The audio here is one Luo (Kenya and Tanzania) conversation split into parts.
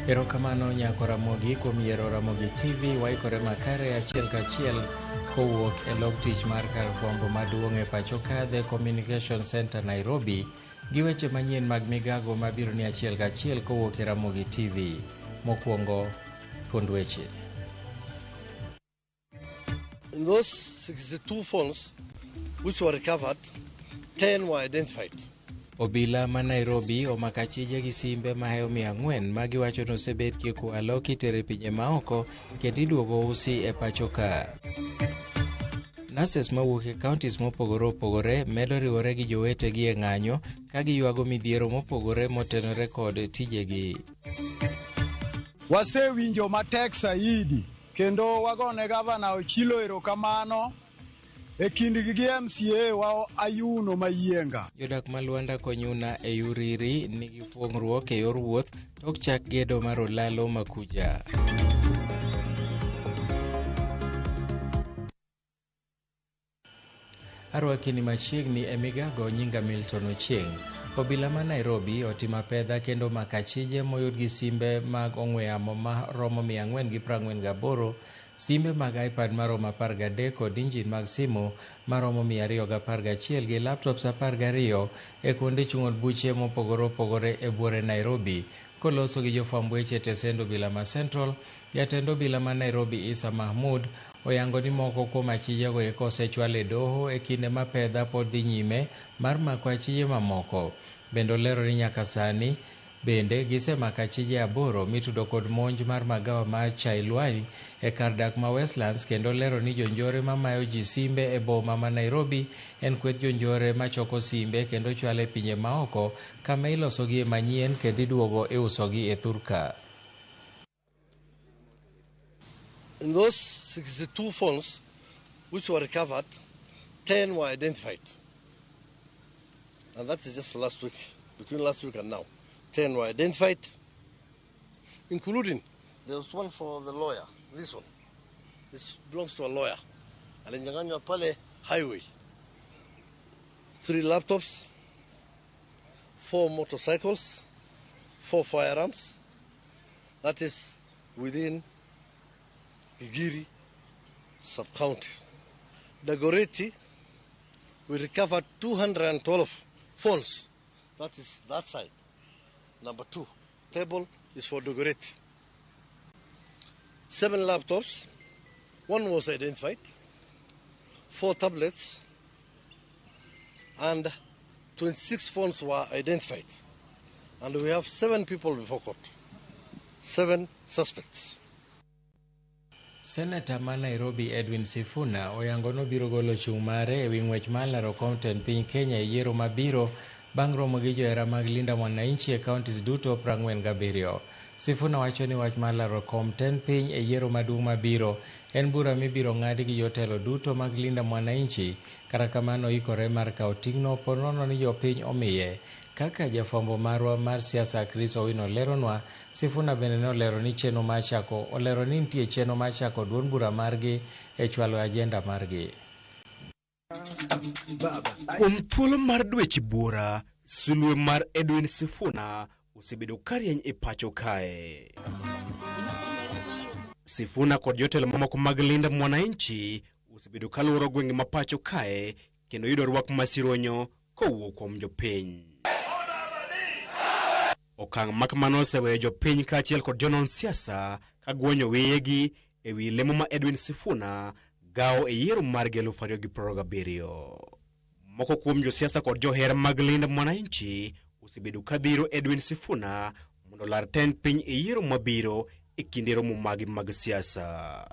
Erokamano nyako Ramogi kuom yiero Ramogi TV. Waikore makare achiel kachiel kowuok e log tich mar kar fwambo maduong' e pacho ka The Communication Center Nairobi gi weche manyien mag migago mabiro ni achiel kachiel kowuok e Ramogi TV. Mokwongo, thuond weche. In those 62 phones which were recovered, 10 were identified. Obila ma Nairobi omako achije gi simbe mahewo 400 ma giwacho ni osebet kikwalo kitero e pinje maoko kendo iduogo usi e pacho ka. Nurses mawuok e counties mopogore opogore medo riwore gi jowetegi e ng'anyo ka giywago midhiero mopogore motenore kod tijegi. Wasewinjo matek saidi kendo wagone gavana Ochilo erokamano e kindgi gi MCA wa Ayuno Mayienga. Jodak ma Luanda Konyuna e Uriri nigi fuong'ruok e yor wuoth tok chak gedo mar olalo Makuja. Arwaki ni machiegni e migago nyinga Milton Ochieng. Obila ma Nairobi otimo apedha kendo omako achije moyud gi simbe mag ong'we yamo ma romo 448, simbe mag iPad maromo 13 kod injin mag simu maromo 211 gi laptops 12 e kuonde chung' od buche mopogore opogore e buore Nairobi. Koloso gi jofwamb weche e tesend obila ma Central, jatend obila ma Nairobi Issa Mahmoud oyango ni moko kuom achijego eko osechwal e doho e kinde ma pedha pod dhi nyime mar mako achije mamoko. Bende olero ni nyaka sani bende gisemako achije 8 mitudo kod monj mar magawa mar Chailwai e kar dak ma Westlands kendo olero ni jonjore mamayo ji simbe e boma ma Nairobi en kweth jonjore machoko simbe kendo chwalo e pinje maoko kama ilosogie manyien kendo iduogo iusogi e thurka. In those 62 phones which were recovered, 10 were identified. And that is just last week, between last week and now. 10 were identified, including there was one for the lawyer, this one. This belongs to a lawyer. Alinyang'anywa pale highway. 3 laptops, 4 motorcycles, 4 firearms. That is within Gigiri sub-county. Dagoretti, we recovered 212 phones. That is that side. Number 2 table is for Dagoretti. 7 laptops, 1 was identified, 4 tablets, and 26 phones were identified. And we have 7 people before court, 7 suspects. Seneta ma Nairobi Edwin Sifuna oyango nobiro golo chung' mare ewi ng'wech mar laro kom tend piny Kenya e yiero mabiro bang' romo gi johera mag Linda Mwananchi e counties duto 47. Sifuna wacho ni wach mar laro kom tend piny e yiero maduong' mabiro en bura mibiro ng'adi gi jotelo duto mag Linda Mwananchi, kata kamano oikore mar kawo ting'no po nono ni jopiny omiye. Kaka jafwambo marwa mar siasa Chris Owino leronwa, Sifuna bende ne olero ni chenro mar chako olero ni nitie chenro mar chako duond bura margi e chwalo ajenda margi. Kuom thuolo mar dweche buora, sulwe mar Edwin Sifuna osebedo karieny e pacho kae. Sifuna kod jotelo mamoko mag Linda Mwananchi osebedo kaluoro gwenge ma pacho kae kendo yudo rwak masironyo kowuok kuom jopiny. Okang' ma kamano oseweyo jopiny kaachiel kod jonon siasa ka gwonyo wiyegi ewi lemo ma Edwin Sifuna gawo e yiero mar 2027. Moko kuom josiasa kod johera mag Linda Mwananchi osebedo ka dhiro Edwin Sifuna mondo olar tend piny e yiero mabiro e kinde romo mage mag siasa.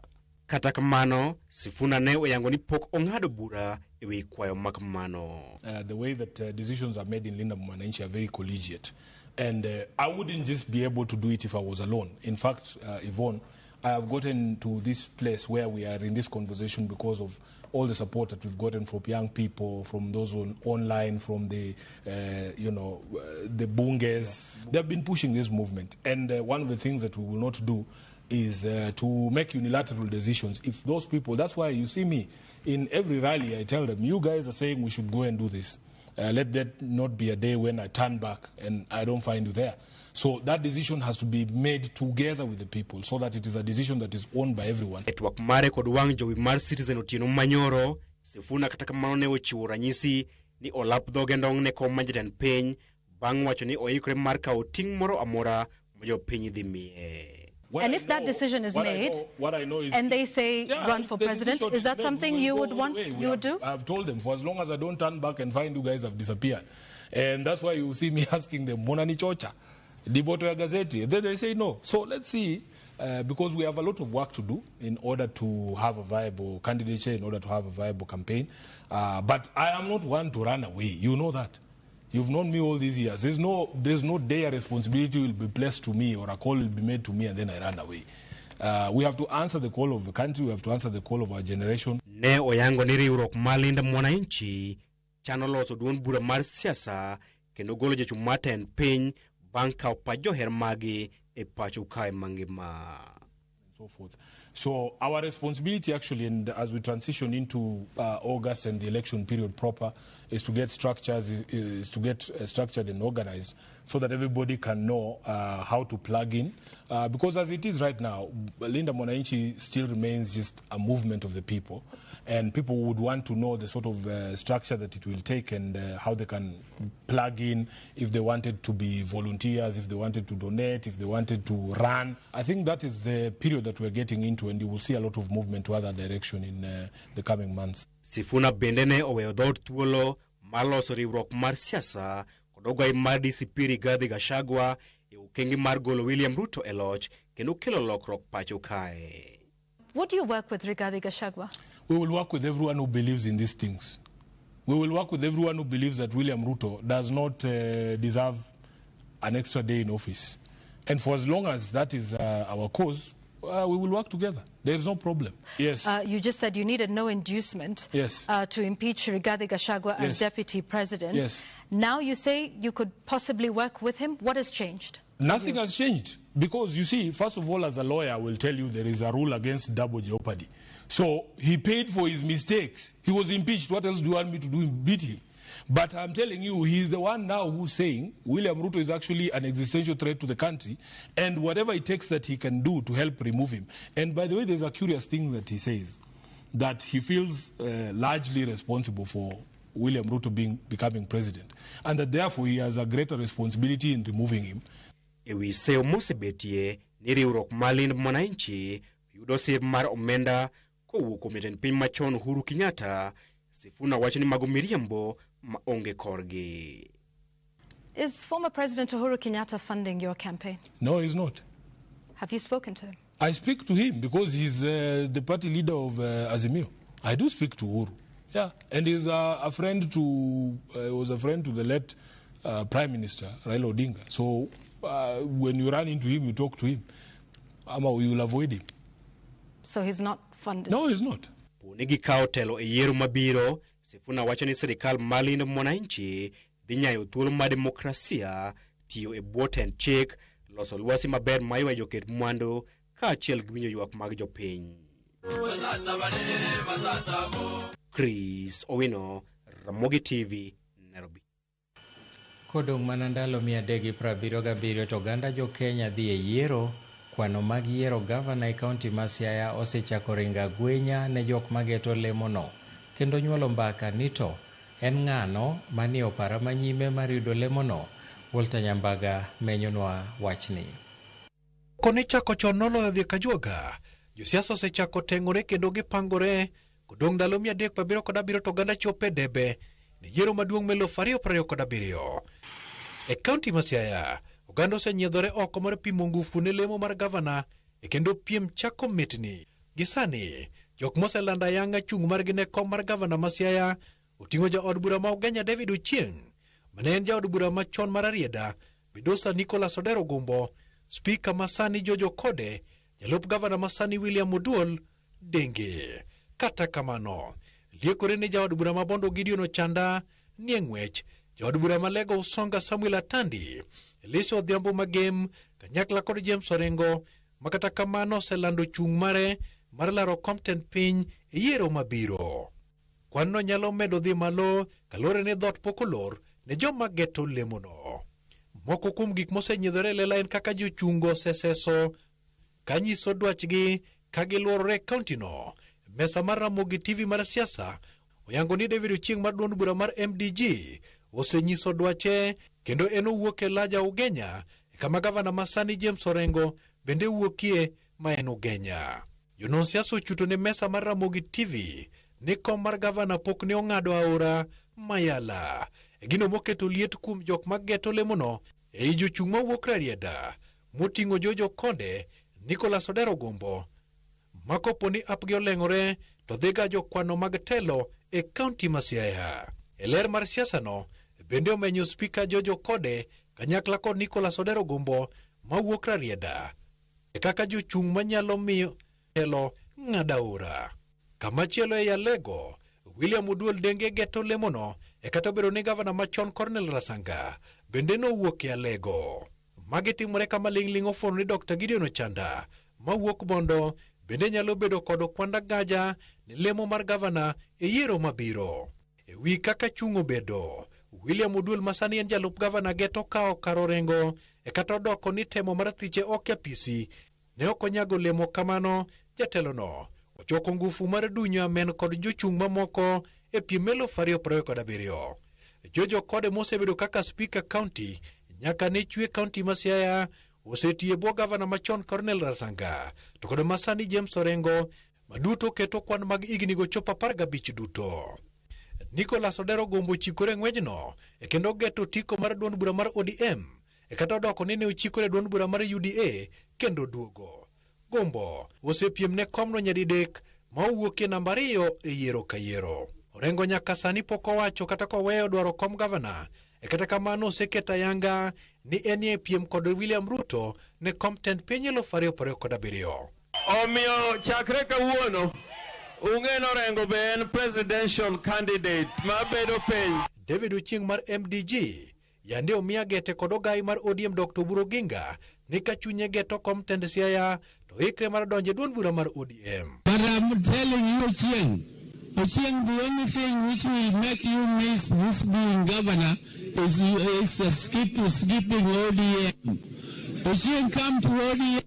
Kata kamano, Sifuna ne oyango ni pok ong'ado bura e wi kwayo ma kamano. The way that decisions are made in Linda Mwananchi are very collegiate. And I wouldn't just be able to do it if I was alone. In fact, Yvonne, I have gotten to this place where we are in this conversation because of all the support that we've gotten from young people, from those on online, from the, the bunges. They've been pushing this movement. And one of the things that we will not do is to make unilateral decisions. If those people, that's why you see me in every rally, I tell them, you guys are saying we should go and do this. Let that not be a day when I turn back and I don't find you there. So that decision has to be made together with the people so that it is a decision that is owned by everyone. E twak mare kod wang' jowi mar Citizen otieno manyoro, Sifuna kata kamano ne ochiwo ranyisi ni olap dhoge ndong' ne kom ma jatend piny bang' wacho ni oikore mar kawo ting' moro amora ma jopiny dhi miye. What And I if that know- decision is what I made, know- what I know is and they say Yeah, run if for the president, decision is that made, something we will you go would all the want, way. We you would have- do? I've told them, for as long as I don't turn back and find you guys have disappeared. And that's why you see me asking them, Mbona nichocha? Diboto ya gazeti. Then they say no. So let's see, because we have a lot of work to do in order to have a viable candidature, in order to have a viable campaign. But I am not one to run away. You know that. You've known me all these years. There's no day a responsibility will be placed to me or a call will be made to me and then I run away. We have to answer the call of the country. We have to answer the call of our generation. Ne oyango ni riwruok mar Linda Mwananchi chano loso duond bura mar siasa kendo golo jachung' mar tend piny bang' kawo pach joher magi e pacho kae mangima. So forth. So our responsibility actually, and as we transition into August and the election period proper, is to get structures, is to get structured and organized so that everybody can know how to plug in. Because as it is right now, Linda Mwananchi still remains just a movement of the people, and people would want to know the sort of structure that it will take and how they can plug in if they wanted to be volunteers, if they wanted to donate, if they wanted to run. I think that is the period that we're getting into, and you will see a lot of movement to other direction in the coming months. Sifuna bende ne oweyo dhoot thuolo mar loso riwruok mar siasa kod ogai mar DCP Rigathi Gachagua e okenge mar golo William Ruto e loch kendo kelo lokruok pacho kae. Would you work with Rigathi Gachagua? We will work with everyone who believes in these things. We will work with everyone who believes that William Ruto does not deserve an extra day in office. And for as long as that is our cause, we will work together. There is no problem. Yes. You just said you needed no inducement Yes. To impeach Rigathi Gachagua as Yes. deputy president. Yes. Now you say you could possibly work with him. What has changed? Nothing has changed. Because you see, first of all, as a lawyer, I will tell you there is a rule against double jeopardy. So he paid for his mistakes. He was impeached. What else do you want me to do? Beat him. But I'm telling you, he's the one now who's saying William Ruto is actually an existential threat to the country, and whatever it takes that he can do to help remove him. And by the way, there's a curious thing that he says, that he feels largely responsible for William Ruto becoming president, and that therefore he has a greater responsibility in removing him. E wi seyo mosebetie ni riwruok mar Linda Mwananchi yudo sir mar omenda kowuok kuom jatend piny machon Uhuru Kenyatta, Sifuna wacho ni mago miriambo ma onge korgi. Is former President Uhuru Kenyatta funding your campaign? No, he's not. Have you spoken to him? I speak to him because he's the party leader of Azimio. I do speak to Uhuru. Yeah, and he's a friend to was a friend to the late Prime Minister Raila Odinga. So when you run into him, you talk to him. Ama you will avoid him. So he's not funded? No, he's not. Poni gikawo telo e yiero mabiro, Sifuna wacho ni sirikal mar Linda Mwananchi dhi nyayo thuolo mar demokrasia, tiyo e bwo tend chik, loso lwasi maber ma ywayo joket mwandu kaachiel gi winjo ywak mag jopiny. Chris Owino, Ramogi TV, Nairobi. Kodong' mana ndalo 377 to oganda jo Kenya dhi e yiero, kwano mag yiero gavana e kaunti ma Siaya osechako ringo agwenya ne jok mageto lemono kendo nyuolo mbaka ni to en ng'ano manie opara manyime mar yudo lemono. Walter Nyambaga menyonwa wachni. Koni chako chon noloyo dhi kajuoga. Josiasa osechako teng'ore kendo gipangore kodong' ndalo 377 to oganda chopo e debe ne yiero maduong' ma 2027. E kaunti ma Siaya, Oganda osenyiedhore oko mar pimo ngufu ne lemo mar gavana e kendo piem chako mitni. Gi sani, jok moselando ayanga chung' margi ne kom mar gavana ma Siaya oting'o jaod bura ma Ugenya David Ochieng', mane en jaod bura machon mar Rarieda, Midosa Nicholas Odero Gumbo, spika ma sani George Okode, jalup gavana ma sani William Oduol Denge. Kata kamano, liekore ni jaod bura ma Bondo Gideon Ochanda nie ng'wech, jaod bura ma Lego Usonga Samuel Atandi, Elisha Odhiambo Magem, kanyakla kod James Orengo, ma kata kamano oselando chung' mare mar laro kom tend piny e yiero mabiro. Kwan no nyalo medo dhi malo kaluwore ni dhoot pok olor ne joma geto lemono. Moko kuom gik mosenyiedhore e lela en kaka jochungo oseseso kanyiso dwachgi ka giluorore e kauntino. Mesa mar Ramogi TV mar siasa oyango ni David Ochieng' mar duond bura mar MDG osenyiso dwache kendo en owuok e Laja Ugenya kama gavana ma sani James Orengo bende wuokie ma en Ugenya. Jonon siasa ochuto ne mesa mar Ramogi TV ni kom mar gavana pok ne ong'ado aora Mayala. E gino moketo liet kuom jok mageto lemono ei jochung' mawuok Rarieda moting'o George Okode, Nicholas Odero Gumbo, ma kopo ni apgi oleng'ore to dhiga jokwano mag telo e kaunti ma Siaya. E ler mar siasa no bende omenyo spika George Okode kanyakla kod Nicholas Odero Gumbo mawuok Rarieda e kaka jochung' manyalo miyo telo ng'ado aora. Kamachielo ei Alego, William Oduol Denge geto lemono e kata obedo ni gavana machon Cornel Rasanga bende nowuok e Alego. Magi timore kama ling'ling' ofuono ni Dr. Gideon Ochanda mawuok Bondo bende nyalo bedo kod okwanda gaja ne lemo mar gavana e yiero mabiro. E wi kaka chung' obedo, William Oduol ma sani en jalup gavana geto kawo kar Orengo e kata odoko ni temo mar thiche ok e apisi ne ok onyago lemo kamano jatelono ochoko ngufu mar dunyo amen kod jochung' mamoko e piem 2027. George Okode mosebedo kaka spika county nyaka ne chwe county ma Siaya osetiyo e bwo gavana machon Cornel Rasanga to kod masani James Orengo maduto keto kwan mag higni go chopo 15 duto. Nicholas Odero Gumbo ochikore e ng'wejno e kendo geto otiko mar duond bura mar ODM e kata odoko ni ne ochikore e duond bura mar UDA kendo duogo. Gumbo osepiem ne komno nyadidek ma owuokie namba 2 e yiero ka yiero. Orengo nyaka sani pok owacho kata koweyo dwaro kom gavana e kata kamano oseketo ayanga ni enie piem kod William Ruto ne kom tend piny 2027. Omiyo chakre kawuono ung'e ni Orengo be en presidential candidate mabedo piny. David Ochieng' mar MDG yande omiya gete kod ogai mar ODM Dr. Oburu Oginga ni ka chunye geto kom tend Siaya to ikre mar donjo e duond bura mar ODM. But I'm telling you, Ochieng, Ochieng, the only thing which will make you miss this being governor is skipping ODM. Ochieng, come to ODM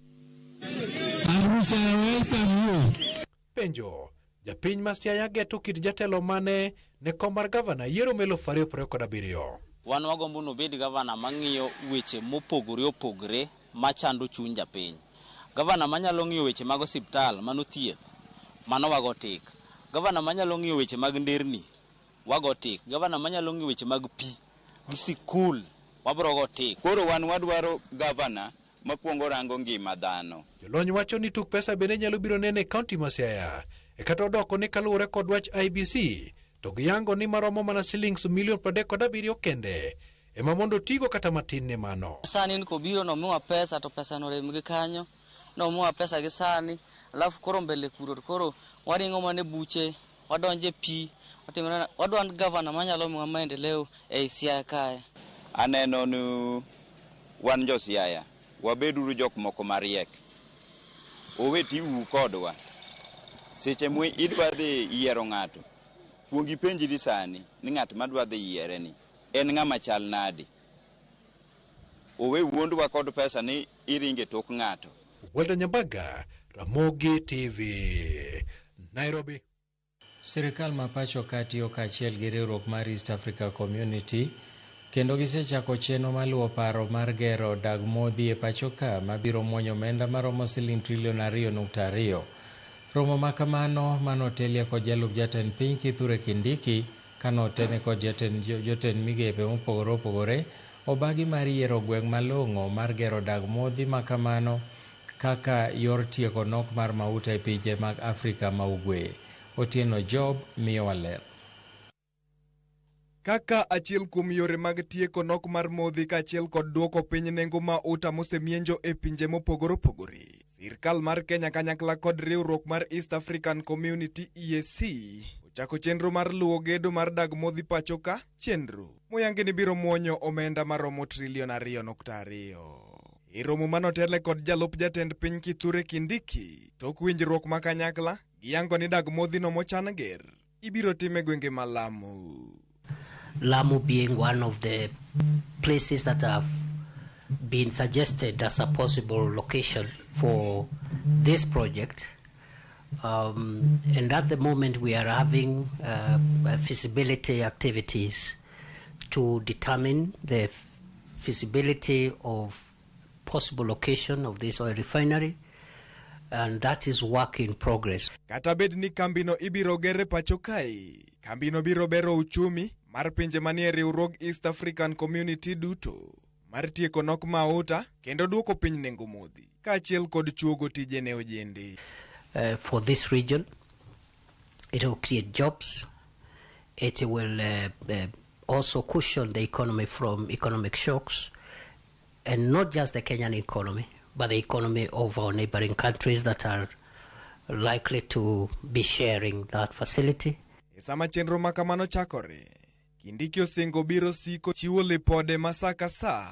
and we shall welcome you. Penjo, japiny ma Siaya geto kit jatelo mane ne kom mar gavana yiero 2027. Wan wagombo nobed gavana mang'iyo weche mopogore opogore machando chuny japiny. Gavana manyalo ng'iyo weche mag osiptal, mano thieth, mano wago tik. Gavana manyalo ng'iyo weche mag nderni, wago tik. Gavana manyalo ng'iyo weche mag pi gi sikul, wabro go tik. Koro wan wadwaro gavana makwongo rango ngima dhano. Jolony wacho ni tuk pesa bende nyalo biro nene e kaunti ma Siaya e kata odoko ni kaluwore kod wach IEBC to giyango ni maromo mana silings milion 37 kende ema mondo tigo kata matin ne mano. Sani ni kobiro nomiwa pesa to pesa norem gi kanyo, nomiwa pesa gi sani, alafu koro mbele kuro to koro waringo mana e buche, wadonje pi, watimore, wadwa gavana manyalo miwa maendeleo ei Siaya kae. Aneno ni wan jo Siaya wabeduru jok moko mariek. Owe tiuru kodwa. Seche mwe idwa dhi yiero ng'ato, kuong ipenjri sani ni ng'at madwa dhi yiere ni en ng'ama chal nade. Owe wuondwa kod pesa ni iringe tok ng'ato. Walter Nyambaga, Ramogi TV, Nairobi. Sirikal ma pacho ka tiyo kaachiel gi riwruok mar East Africa Community kendo gisechako chenro maluwo paro mar gero dag modhi e pacho ka mabiro muonyo omenda maromo siling trilion 2.2. Romo ma kamano manotelie kod jalup jatend piny Kithure Kindiki kanotene kod jotend migepe mopogore opogore Obagi mar yiero gweng' malong'o mar gero dag modhi ma kamano kaka yor tieko nok mar mauta e pinje mag Afrika ma Ugwe. Otieno Job miyowa ler. Kaka achiel kuom yore mag tieko nok mar modhi kaachiel kod duoko piny nengo mauta mosemienjo e pinje mopogore opogore, sirkal mar Kenya kanyakla kod riwruok mar East African Community EAC ochako chenro mar luwo gedo mar dag modhi pacho ka, chenro moyangi ni biro muonyo omenda maromo trilion 2.2. E romo manotele kod jalup jatend piny Kithure Kindiki, tok winjruok ma kanyakla, giyango ni dag modhi no mochan ger ibiro tim e gwenge ma Lamu. Lamu being one of the places that have been suggested as a possible location for this project. And at the moment we are having feasibility activities to determine the feasibility of possible location of this oil refinery, and that is work in progress. Kata bed ni kambino ibiro ger e pacho kae, kambino biro bero uchumi mar pinje manie riwruog East African Community duto mar tieko nok mauta kendo duoko piny nengo modhi kaachiel kod chuogo tije ne ojende. For this region, it will create jobs. It will also cushion the economy from economic shocks, and not just the Kenyan economy, but the economy of our neighboring countries that are likely to be sharing that facility. E sama chenro ma kamano chakore, Kindiki osingo biro siko chiwo lipode ma sa ka sa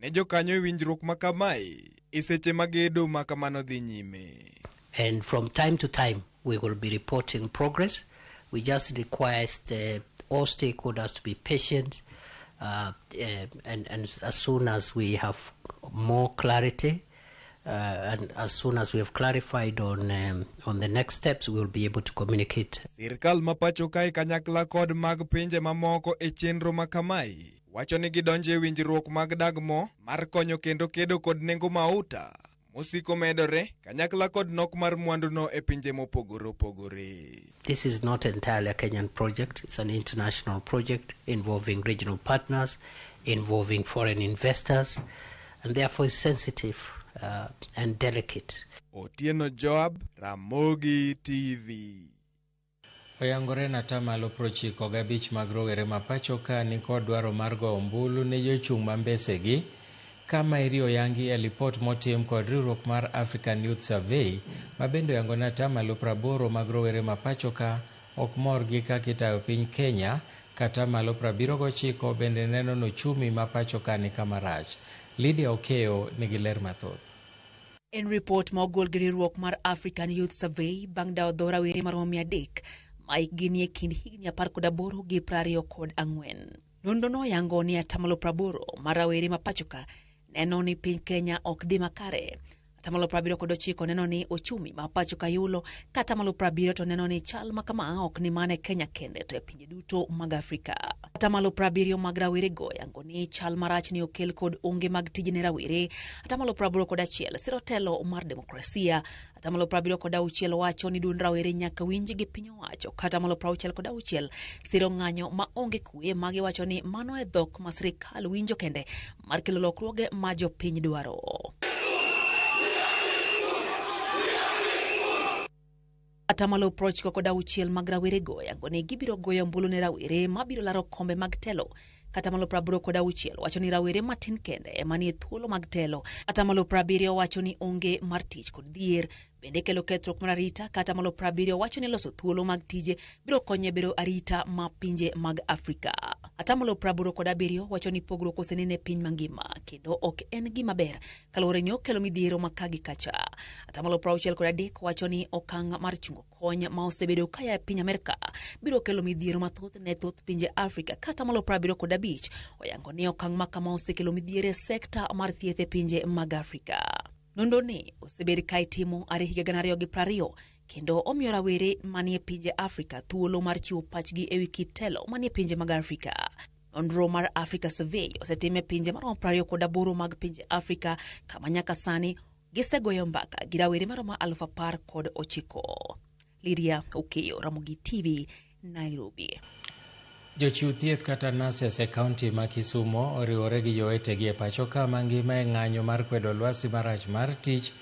ne jokanyo e winjruok ma kamae e seche ma gedo ma kamano dhi nyime. And from time to time, we will be reporting progress. We just request all stakeholders to be patient, and as soon as we have more clarity, and as soon as we have clarified on the next steps, we will be able to communicate. Sirkal ma pacho kae kanyakla kod mag pinje mamoko e chenro ma kamae wacho ni gidonje e winjruok mag dag mo mar konyo kendo kedo kod nengo mauta mosiko medore kanyakla kod nok mar mwandu no e pinje mopogore opogore. This is not entirely a Kenyan project. It's an international project involving regional partners, involving foreign investors, and therefore is sensitive and delicate. Otieno Joab, Ramogi TV. Oyangore na atamalo 95 mag rowere ma pacho ka nikod dwaro mar go ombulu ne jochung' ma mbesegi kama iri oyangi e lipot motim kod riwruok mar African Youth Survey ma bende oyango ni atamalo 80 mag rowere ma pacho ka ok mor gi kaka itayo piny Kenya, kata malo 79 bende neno ni ochumi ma pacho ka ni kama rach. Lydia Okeo nigi ler mathoth. En ripot ma ogol gi riwruok mar African Youth Survey bang' dawo dho rawere maromo 300 ma hikgi nie kind higni 18 gi 24. Nonro no oyango ni atamalo 80 mar rawere ma pacho ka neno ni piny Kenya ok dhi makare. Atamalo 79 neno ni ochumi ma pacho ka yulo, ka atamalo 70 to neno ni chal ma kama ok ni mana e Kenya kende to e pinje duto mag Afrika. Atamalo 70 mag rawere go yango ni chal marach ni okel kod onge mag tije ne rawere. Atamalo 81 siro telo mar demokrasia. Atamalo 76 wacho ni duond rawere nyaka winji gi piny owacho. Ka atamalo 66 siro ng'anyo ma onge kwe, magi wacho ni mano e dhok ma sirikal winjo kende mar kelo lokruoge ma jopiny dwaro. Atamalo 96 mag rawere go yango ni gibiro goyo ombulu ne rawere mabiro laro kombe mag telo. Atamalo 86 wacho ni rawere matin kende ema nie thuolo mag telo. Atamalo 70 wacho ni onge mar tich kod dhier bende kelo kethruok mar arita. Ka atamalo 70 wacho ni loso thuolo mag tije biro konyo e bero arita ma pinje mag Afrika. Atamalo 87 wacho ni pogruok osenene e piny mangima kendo ok en gima ber kaluwore ni okelo midhiero ma ka gi kacha. Atamalo 63 wacho ni okang' mar chungo kony ma osebedo kaya e piny Amerka biro kelo midhiero mathoth ne thoth pinje Afrika. Ka atamalo 75 oyango ni okang' ma kama osekelo midhiero e sekta mar thieth e pinje mag Afrika. Nonro ni osebed ka itimo are higa 2020 kendo omiyo rawere manie pinje Afrika thuolo mar chiwo pachgi ewi kit telo manie pinje mag Afrika. Nonro mar Africa Survey osetim e pinje maromo 28 mag pinje Afrika kama nyaka sani gisegoyo mbaka gi rawere maromo 19,000. Lydia Okeyo, Ramogi TV, Nairobi. Jochiw thieth kata nurses e kaunti ma Kisumu oriwore gi jowetegi e pacho ka mangima e ng'anyo mar kwedo lwasi marach mar tich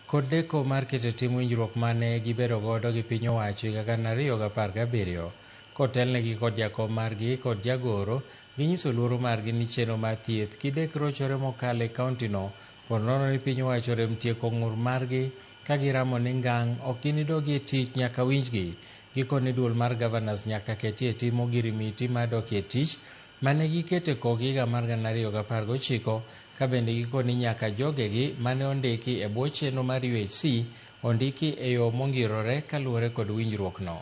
kod deko mar keto tim winjruok mane gibedo godo gi piny owacho higa 2017. Kotelnegi kod jakom margi kod jagoro, ginyiso luoro margi ni chenro mar thieth kidek rochore mokalo e kauntino pod nono ni piny owacho orem tieko ng'ur margi ka giramo ni ngang' ok ginidogi e tich nyaka winjgi. Gikone duol mar governors nyaka ketie tim ogirimiti mar dok e tich mane giketo e kok higa mar 2019 ka bende gikoni nyaka jogegi mane ondiki e bwo chenro mar UHC ondiki e yo mongirore kaluwore kod winjruok no.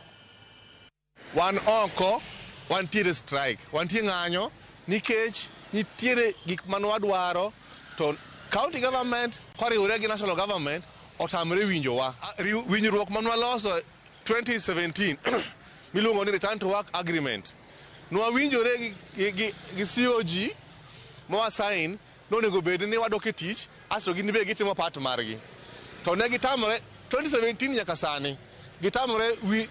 Wan oko wantiere strike, wantie ng'anyo nikech nitiere gik mane wadwaro to county government koriwore gi national government otamre winjowa. Winjruok mane waloso 2017 miluongo ni return to work agreement nwawinjore gi COG ma sign nonego bed ni wadok e tich asto gin be gitimo part margi to ne gitamore 2017 nyaka sani gitamore wi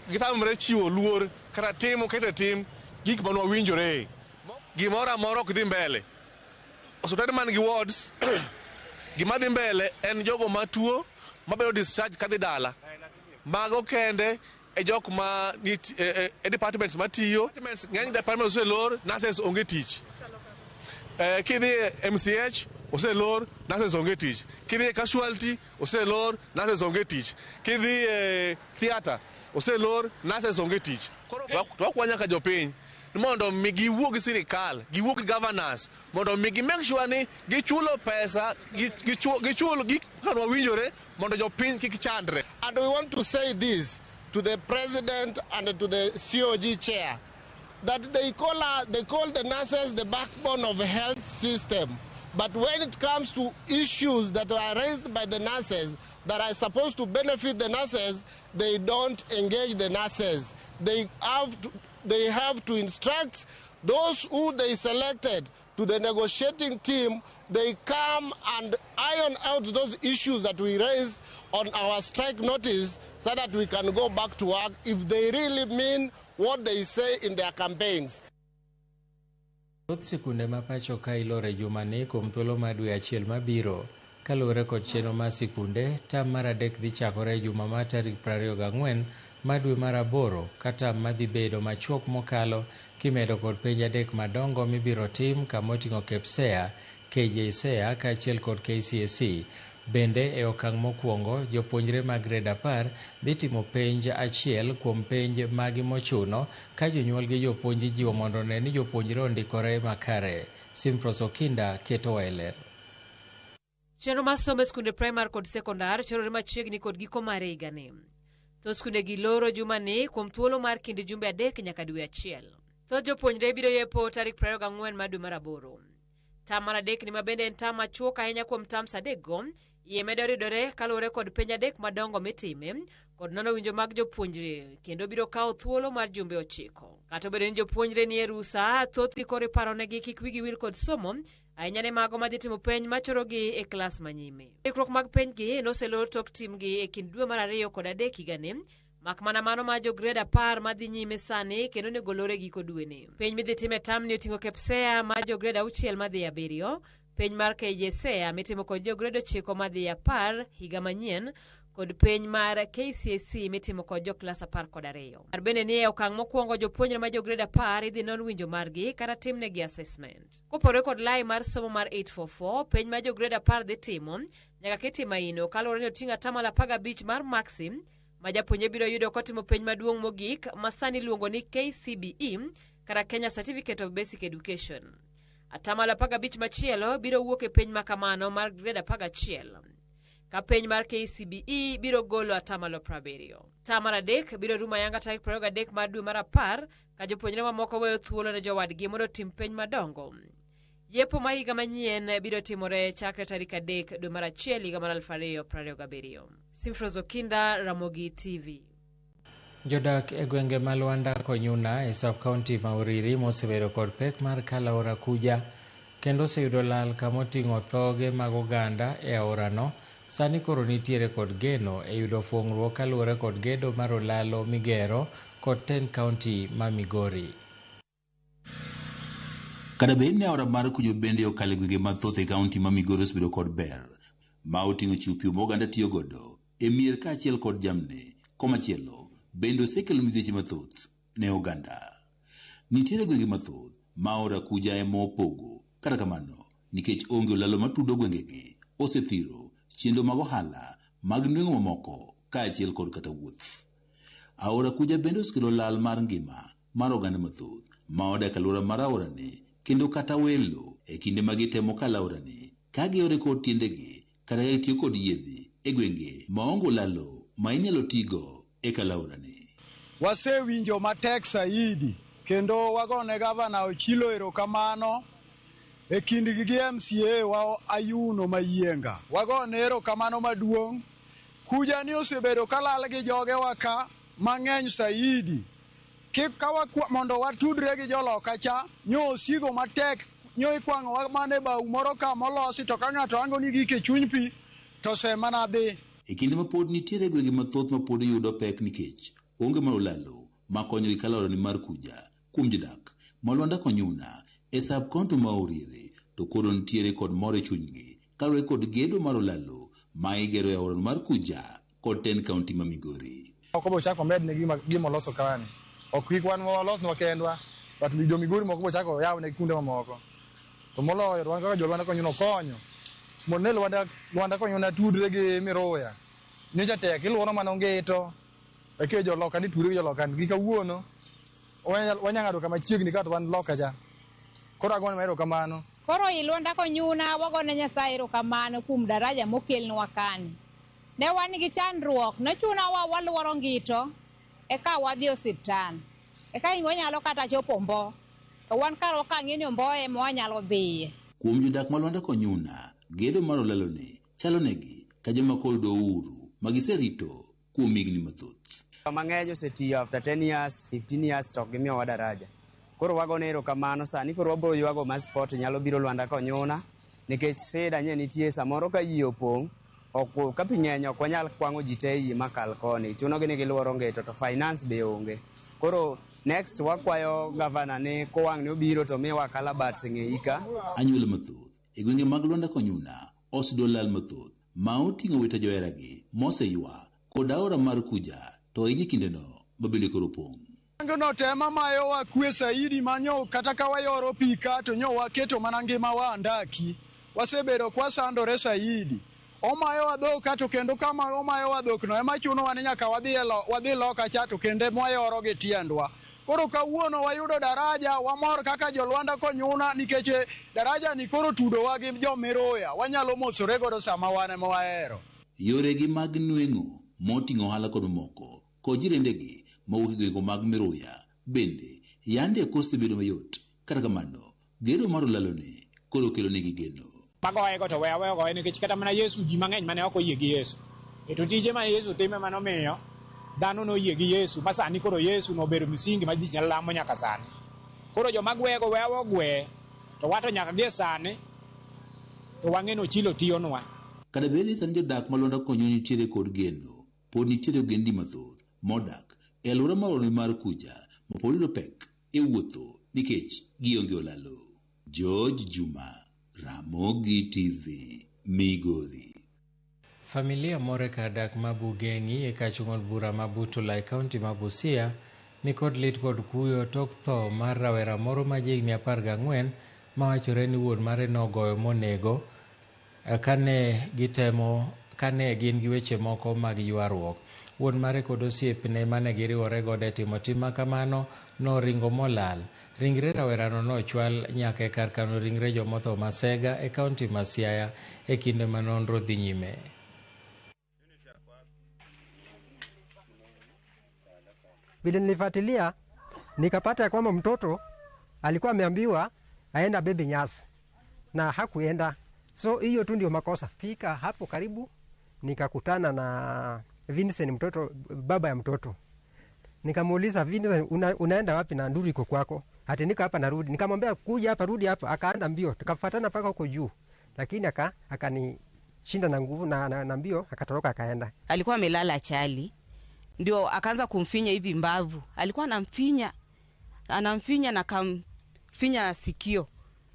gitamore chiwo luor kata timo keto tim gik mane wawinjore. Gimoro amora ok dhi mbele. Osiptande man gi wards gima dhi mbele en jogo matuo mabedo discharge kadhi dala. Mago kende e jok ma e departments matiyo. Ng'eny departments oselor, nurses onge tich. Kidhi e MCH oselor, nurses onge tich. Kidhi e casualty oselor, nurses onge tich. Kidhi e theatre oselor, nurses onge tich. Koro to wakwa nyaka jopiny ni mondo mi giwuo gi sirikal, giwuo gi governors mondo mi gi make sure ni gichulo pesa, gichul gik kaka wawinjore mondo jopiny kik chandre. And we want to say this to the president and to the COG chair, that they call the nurses the backbone of the health system. But when it comes to issues that are raised by the nurses that are supposed to benefit the nurses, they don't engage the nurses. They have to instruct those who they selected to the negotiating team. They come and iron out those issues that we raised on our strike notice so that we can go back to work if they really mean what they say in their campaigns. Thoth sikunde ma pacho ka iloro e jumani kuom thuolo mar dwe achiel mabiro. Kaluwore kod chenro mar sikunde, tam mar adek dhi chakore e juma mar tarik 24 mar dwe mar aboro ka tam madhi bedo machuok mokalo kimedo kod penj adek madongo mibiro tim kamoting'o KPSEA, KJSEA kaachiel kod KCSE. Bende e okang' mokwongo, jopuonjre mag grade 10 dhi timo penj achiel kuom penj magi mochuno ka jonyuol gi jopuonj ijiwo mondo one ni jopuonjre ondikore makare. Simpros Okinda ketowa e ler. Chenro mar somo e skunde primar kod sekondar chorore machiegni kod giko mare higani. Thoth skundegi loro jumani kuom thuolo mar kind jumbe 3 nyaka dwe achiel. Thoth jopuonjre biro yepo tarik 24 mar dwe mar aboro. Tam mar adek ni ma bende en tam machuok ahinya kuom tams adekgo, iye medo ridore kaluwore kod penj adek madongo mitime kod nono winjo mag jopuonjre kendo biro kawo thuolo mar jumbe 9. Kata obedo ni jopuonjre ni e rusa, thothgi koro iparonegi kik wigi wil kod somo ahinya ne mago madhi timo penj machorogi e klas manyime. Ikruok mag penjgi noselor tok timgi e kind dwe mar ariyo kod adek higani, mak mana mano mar jo grade 10 madhi nyime sani kendo onego lor e giko dweni. Penj midhi tim e tamni oting'o KPSEA mar jo grade 6 madhi 7, penj mar KJSEA mitimo kod jo grade 9 madhi 10 higa manyien, kod penj mar KCSE mitimo kod jo klas 12. Par bende ni e okang' mokwongo jopuonjre ma jo grade 10 idhi non winjo margi kata timnegi assessment. Kopogore kod lai mar somo mar 844, penj ma jo grade 10 dhi timo nyaka ketie maino kaluwore ni oting'o 15% mar maksi ma japuonjre biro yudo kotimo penj maduong' mogik ma sani iluongo ni KCBE kata Kenya Certificate of Basic Education. 15% machielo biro wuok e penj ma kamano mar grade 11. Ka penj mar KCBE biro golo 70. Tam mar adek biro rumo ayanga tarik 23 mar dwe mar 10 ka jopuonjre mamoko weyo thuolo ne jowadgi mondo otim penj madongo. Yepo ma higa manyien biro timore chakre tarik 3 dwe mar achiel higa mar 2027. Simfros Okinda, Ramogi TV. Jodak e gwenge ma Lwanda Konyuna e sub county ma Uriri mosebedo kod pek mar kalo aora Kuja kendo oseyudo lal kamoting'o thoge mag oganda e aorano sani koro nitiere kod geno e yudo fuong'ruok kaluwore kod gedo mar olalo migero kod tend kaunti ma Migori. Kata bed ni aora mar Kuja bende okalo e gwenge mathoth e kaunti ma Migori osebedo kod ber ma oting'o chiwo pi ma oganda tiyo godo e mier kaachiel kod jamni, komachielo bende osekelo midhieche mathoth ne oganda. Nitiere gwenge mathoth ma aora Kuja ema opogo, kata kamano nikech onge olalo matudo gwengegi osethiro chenro mag ohala mag nweng'o mamoko kaachiel kod kata wuoth. Aora Kuja bende osekelo lal mar ngima mar oganda mathoth ma odak e alwora mar aorani kendo kata welo e kinde ma gitemo kalo aorani ka giore kod tiendegi kata ka gitiyo kod yiedhi e gwenge maonge olalo ma inyalo tigo e kalo aorani. Wasewinjo matek saidi kendo wagone gavana Ochilo erokamano e kindgi gi MCA wa Ayuno Mayienga. Wagone erokamano maduong'. Kuja ni osebedo kalal gi jogewa ka mang'eny saidi. Mondo watudre gi joloka cha, nyo osigo matek, nyo ikwang'owa mana e bau moro ka molosi to ka ng'ato ango ni gik e chuny pi to semana dhi. E kinde ma pod nitiere gwenge mathoth ma pod yudo pek nikech onge mar olalo makonyogi kalo aorani mar Kuja kuom jodak ma Lwanda Konyuna e sub county ma Oriere to koro nitiere kod mor e chunygi kaluwore kod gedo mar olalo ma igero e aorano mar Kuja kod tend kaunti ma Migori. Moko be ochako omedne gima oloso kani. Ok kik wan walosnwa kendwa, but jo Migori moko be ochako yawne kuonde mamoko. To moloyo to wan kaka jo Lwanda Konyuna okonyo mondo ne Lwanda Konyuna tudre gi Miruya. Nyocha tek iluoro mana Ongito, eke joloka ni tudre gi joloka gi kawuono wanya ng'ado kama chiegni ka to wan loka cha. Koro agone erokamano. Koro i Lwanda Konyuna wagone Nyasaye erokamano kuom daraja mokelnwa kani. Ne wan gi chandruok, ne chunowa waluoro Ngito eka wadhi osiptal. Eka wanyalo kata chopo Mbo. To wan karwa ka ng'e ni Mbo ema wanyalo dhiye. Kuom jodak ma Lwanda Konyuna, gedo mar olaloni chalo negi ka joma koro yudo uhuru ma giserito kuom higni mathoth. Mang'eny osetiyo after 10 years, 15 years to ok gimiyowa daraja. Koro wagone erokamano sani koro wabiro ywago ma sport nyalo biro Lwanda Konyuna nikech sida nye nitie samoro ka yie opong' ok ka pi ng'eny ok wanyal kwang'o ji te e yie makal koni. Chunogi ni giluoro Ngito to finance be onge. Koro next wakwayo gavana ni kowang' ni obiro to miwa calabash e ng'eyi ka. Anyuola mathoth e gwenge mag Lwanda Konyuna oseyudo lal mathoth ma oting'o wito joheragi moseywa kod aora mar Kuja to ahinya kindeno ma bende koro opong'. No tema mayowa kwe saidi manyo kata ka wayoro pi ka to nyo waketo mana ngimawa andaki. Wasebedo kwasandore saidi. Omayowa dhok ka to kendo kama omayowa dhok no ema chunowa ni nyaka wadhi loka cha to kendo mwayoro gi tiendwa. Koro kawuono wayudo daraja, wamor kaka jo Lwanda Konyuna nikech daraja ni koro tudowa gi jo Miruya. Wanyalo mosore godo sama wan ema wahero. Yoregi mag nweng'o moting'o ohala kod mamoko kod jirendegi mawuok e gwenge mag Miruya bende yande ok osebedo mayot. Kata kamano, gedo mar olaloni koro kelo negi geno. Magoyego to we aweyo goye nikech kata mana Yesu ji mang'eny mane ok oyie gi Yesu. E to tije ma Yesu timo ema nomiyo dhano noyie gi Yesu ma sani koro Yesu nobedo msingi ma ji nyalo lamo nyaka sani. Koro joma gwego we awe ogwe to wato nyaka gie sani to wang'e ni Ochilo tiyonwa. Kata bed ni sani jodak ma Lwanda Konyuna nitiere kod geno, pod nitiere ogendni mathoth modak e alwora mar aorani mar Kuja ma pod yudo pek e wuotho nikech gionge olalo. George Juma, Ramogi TV, Migori. Familia moro e kar dak ma Bugeng'i e kach ong'od bura ma Butula e kaunti ma Busia ni kod lit kod kuyo tok tho mar rawera moro ma jahigni 14 mawachore ni wuon mare nogoyo monego kane gin gi weche moko mag ywaruok. Wuon mare kod osiepne mane giriwore godo e timo tim ma kamano noringo molal. Ringre rawerano nochwal nyaka e kar kano ringre jomotho Masega e kaunti ma Siaya e kinde ma nonro dhi nyime. Vile nilifuatilia nikapata kwamba mtoto alikuwa ameambiwa aenda bebe nyasi na hakuenda. So hiyo tu ndio makosa. Fika hapo karibu nikakutana na Vincent, mtoto baba ya mtoto. Nikamuuliza, Vincent, unaenda wapi na nduri iko kwako? Ati niko hapa narudi. Nikamwambia kuja hapa, rudi hapa. Akaanza mbio, tukafuatana mpaka huko juu. Lakini akanishinda na nguvu na mbio, akatoroka akaenda. Alikuwa amelala chali. Ndio akaanza kumfinya hivi mbavu. Alikuwa anamfinya na kamfinya sikio.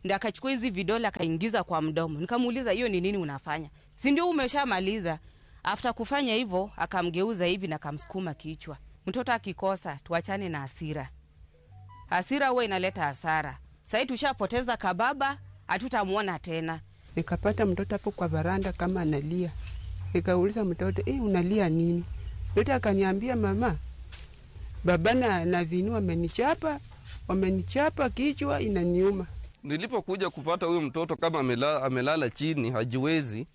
Ndio akachukua hizi vidole akaingiza kwa mdomo. Nikamuuliza hiyo ni nini unafanya? Si ndio umeshamaliza? After kufanya hivyo akamgeuza hivi na akamsukuma kichwa. Mtoto akikosa tuachane na hasira. Hasira huwa inaleta hasara. Sasa tushapoteza kababa, hatutamuona tena. Nikapata mtoto hapo kwa varanda kama analia. Nikauliza mtoto, unalia nini? Mtoto akaniambia, mama, baba na Vinu wamenichapa kichwa inaniuma. Nilipokuja kupata huyo mtoto kama amelala chini, hajiwezi.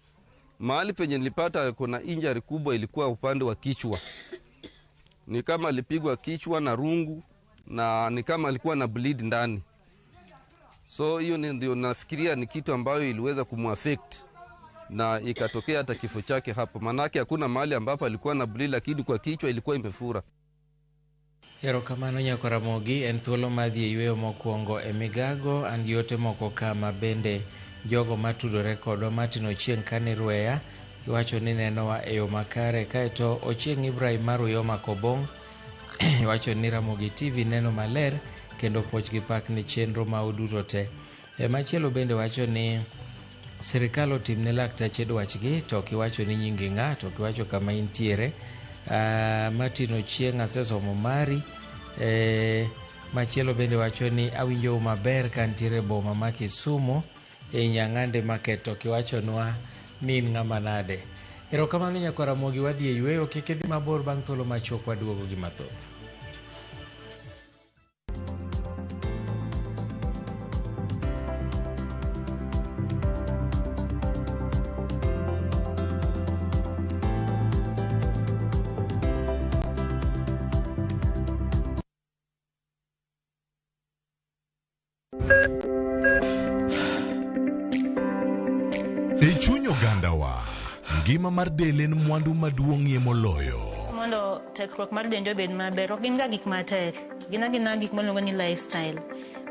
Mahali penye nilipata kuna injury kubwa ilikuwa upande wa kichwa. Ni kama alipigwa kichwa na rungu na ni kama alikuwa na bleed ndani. So hiyo ndio nafikiria ni kitu ambayo iliweza kumuaffect na ikatokea hata kifo chake hapo. Manake hakuna mahali ambapo alikuwa na bleed, lakini kwa kichwa ilikuwa imefura. Erokamano nyako Ramogi, en thuolo madhi e yweyo mokwongo e migago an gi ote moko kama bende jogo matudore kodwa. Martin Ochieng' kani Rweya iwacho ni nenowa e yo makare, kaeto Ochieng' Ibrahim mar Uyoma Kobong' iwacho ni Ramogi TV neno maler kendo puoch gi pak ni chenro ma uduto te. Machielo bende wacho ni sirikal otimne laktache dwachgi, to ok iwacho ni nyingi ng'a, to ok iwacho kama intiere. Martin Ochieng' asesomo mari. Machielo bende wacho ni awinjou maber kantiere boma ma Kisumu e Nyang'ande Market, to kiwachonwa ni in ng'ama nade. Erokamano nyako Ramogi, wadhi e yweyo, kik idhi mabor, bang' thuolo machuok waduogo gi mathoth. E chuny ogandawa, ngima mar del en mwandu maduong'ie moloyo. Mondo tekruok mar dendi obed maber, ok gin ga gik matek, gin agina gik miluongo ni lifestyle.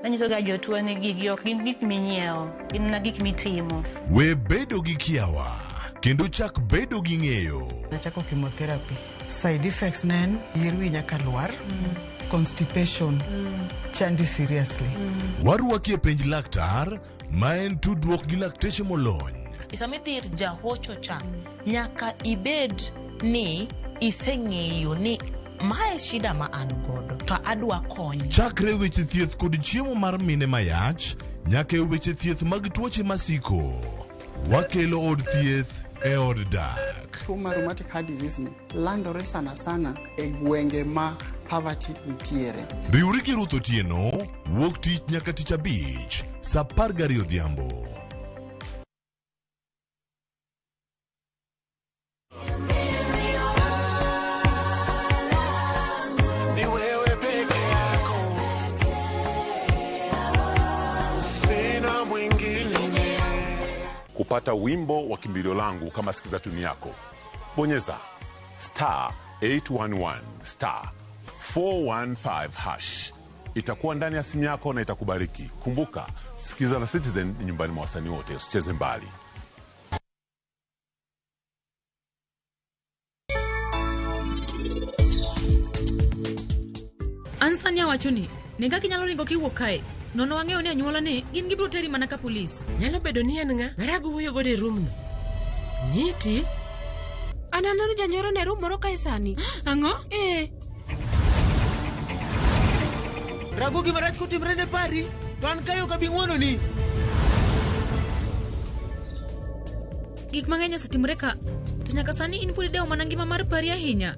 Manyiso ga jotuo ni gigi ok gin gik minyiewo, gin mana gik mitimo. We bedo gi kiawa, kendo chak bedo gi ng'eyo. Nachako chemotherapy. Side effects ne en yier wi nyaka lwar, constipation, chandi seriously. Warwaki e penj laktar, ma en tudruok gi lakteche molony. Sama idhi ir jahocho cha, nyaka ibed ni iseng'eyo ni mae shida ma an godo to adwa kony. Chakre weche thieth kod chiemo mar mine mayach, nyaka e weche thieth mag tuoche masiko. Wakelo od thieth e od dak. Tuo mar rheumatic heart disease ni landore sana sana e gwenge ma poverty nitiere. Riwri gi Ruth Otieno, wuok tich nyaka tich abich, saa 12 odhiambo. Ni wewe peke yako, sina mwingine. Kupata wimbo wa kimbilio langu kama sikiza tuni yako, bonyeza star 811 star 415 hash. Itakuwa ndani ya simu yako na itakubariki. Kumbuka, sikiza na Citizen ni nyumbani mwa wasanii wote, usicheze mbali. An sani awacho ni ne kaka inyalo ringo kiwuok kae. Nono wang'eyo ni anyuola ni gin gibiro teri mana ka polis. Nyalo bedo ni en ng'a marago wuoyo godo e room no. Niti. An aneno janyoro ne room moro kae sani. Ang'o? Eh. Rago gima rach kotimre ne pari, to an kae ok abi ng'wononi. Gik mang'eny osetimore ka, to nyaka sani in pod idewo mana ngima mar pari ahinya.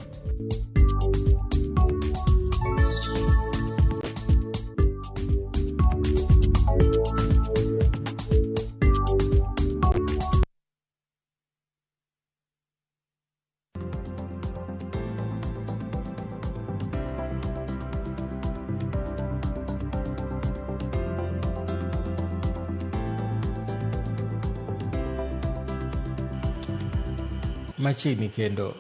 Machiegni kendo,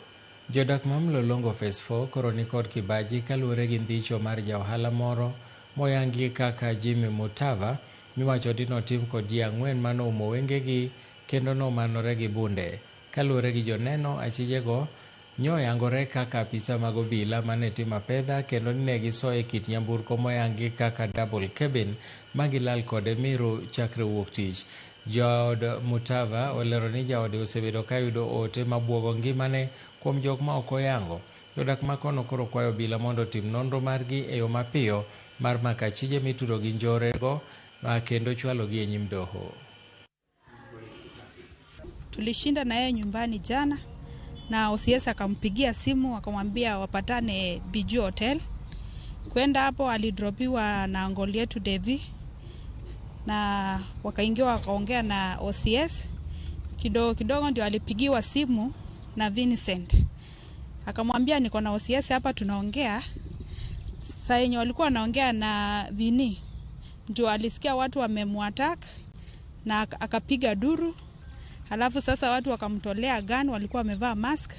jodak ma Mlolongo Phase 4 koro nikod kibaji kaluwore gi ndhicho mar ja ohala moro moyangi kaka Jimmy Mutava miwacho ni notim kod ji ang'wen manoumo wengegi kendo nomanore gi bunde. Kaluwore gi joneno, achijego Nyoyangore kaka apisa mag obila mane timo apedha kendo ni ne gisoye kit nyamburko moyangi kaka double cabin ma gilal kode Meru chakre wuok tich. Jaod Mutava olero ni jaode osebedo kayudo ote mabuogo ngimane kuom jok ma ok oyango. Jodak ma kono koro kwayo obila mondo otim nonro margi e yo mapiyo mar mako achije mitudo gi njore go kendo chwalogi e nyim doho. Tulishinda na yeye nyumbani jana na OCS akampigia simu akamwambia wapatane Biju Hotel. Kwenda hapo alidropiwa na ngoli yetu Devi na wakaingia wakaongea na OCS. Kidogo kidogo ndio alipigiwa simu na Vincent. Akamwambia niko na OCS hapa tunaongea. Saa yenye walikuwa wanaongea na Vini ndio alisikia watu wamemwattack na akapiga duru. Halafu sasa watu wakamtolea gun, walikuwa wamevaa mask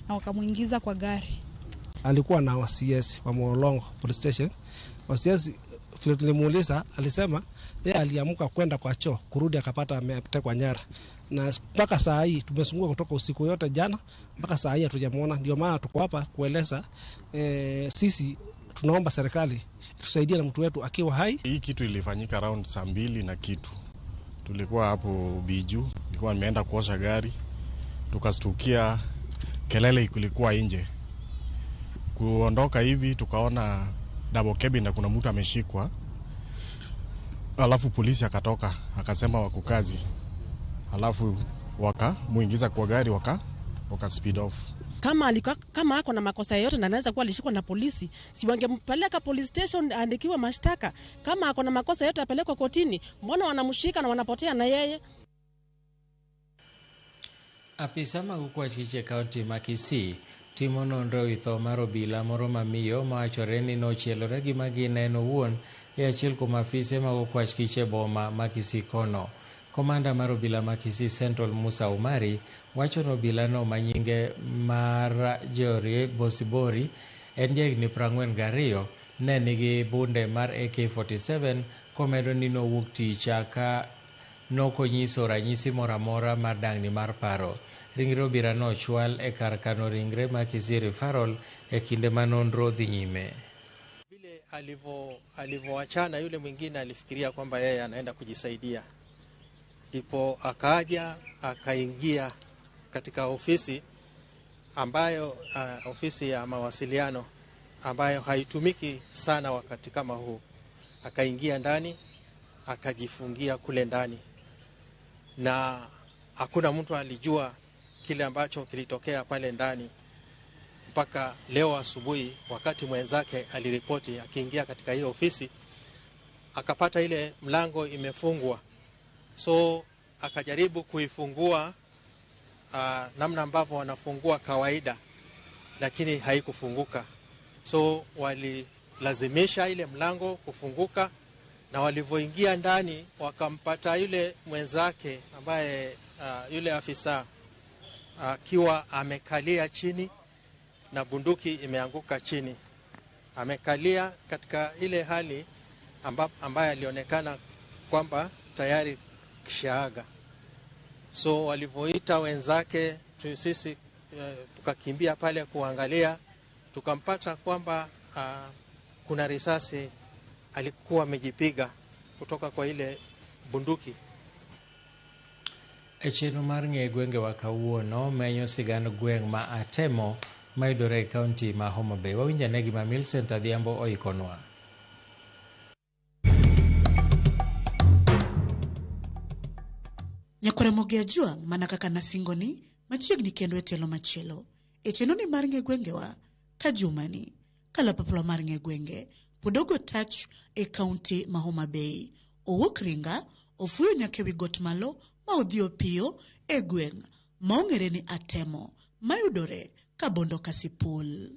na wakamuingiza kwa gari. Alikuwa na OCS wa Mlolongo Police Station. OCS vile tulimuuliza alisema yeye aliamka kwenda kwa choo, kurudi akapata ametekwa nyara. Na mpaka saa hii tumezunguka kutoka usiku yote jana mpaka saa hii hatujamuona. Ndio maana tuko hapa kueleza sisi tunaomba serikali tusaidie na mtu wetu akiwa hai. Hii kitu ilifanyika around saa 2 na kitu. Tulikuwa hapo Biju, nilikuwa nimeenda kuosha gari, tukastukia kelele ilikuwa nje. Kuondoka hivi tukaona double cabin na kuna mtu ameshikwa. Alafu polisi akatoka akasema wako kazi. Alafu wakamuingiza kwa gari waka speed off. Kama ako na makosa yoyote na anaweza kuwa alishikwa na polisi, si wangempeleka police station aandikiwe mashtaka? Kama ako na makosa yote apelekwe kotini. Mbona wanamshika na wanapotea na yeye? Apisa mag okwachiche e kaunti ma Kisii timo nonro ewi tho mar obila moro mamiyo mawachore ni nochielore gi magina en owuon e achiel kuom afise mag okwach kich e boma ma Kisii kono. Komanda mar obila ma Kisii Central Musa Umari wacho ni obilano ma nyinge mar Jorie Bosibori en jahigni 42 ne nigi bunde mar AK-47 komedo ni nowuok tich ka nokonyiso ranyisi moro amora mar dangni mar paro. Ringre obila ochwal e kar kano ringre ma Kisii Referral e kinde ma nonro dhi nyime. Vile alivyoachana yule mwingine alifikiria kwamba yeye anaenda kujisaidia. Ndipo akaja akaingia katika ofisi ambayo ofisi ya mawasiliano ambayo haitumiki sana wakati kama huu. Akaingia ndani akajifungia kule ndani, na hakuna mtu alijua kile ambacho kilitokea pale ndani mpaka leo asubuhi, wakati mwenzake aliripoti. Akiingia katika hiyo ofisi akapata ile mlango imefungwa, so akajaribu kuifungua namna ambavyo wanafungua kawaida, lakini haikufunguka. So walilazimisha ile mlango kufunguka, na walivyoingia ndani wakampata yule mwenzake ambaye yule afisa akiwa amekalia chini na bunduki imeanguka chini. Amekalia katika ile hali ambaye alionekana kwamba tayari kishaaga. So walivyoita wenzake sisi tukakimbia pale kuangalia, tukampata kwamba kuna risasi alikuwa amejipiga kutoka kwa ile bunduki. E chenro mar ng'e gwengewa kawuono menyo sigand gweng' ma Atemo mayudore e kaunti ma Homa Bay. Wawinj ane gima Millicent Adhiambo oikonwa. Nyakwar Ajwang' mana kaka nasingoni machiegni kendo e tielo machielo. E chenroni mar ng'e gwengewa ka jumani kalapapla mar ng'e gwenge pod ogo tach e kaunti ma Homa Bay. Owuok Ringa, ofuyo nyaka ewi got malo ma odhi opiyo e gweng' ma ong'ere ni Atemo mayudore Kabondo Kasipul.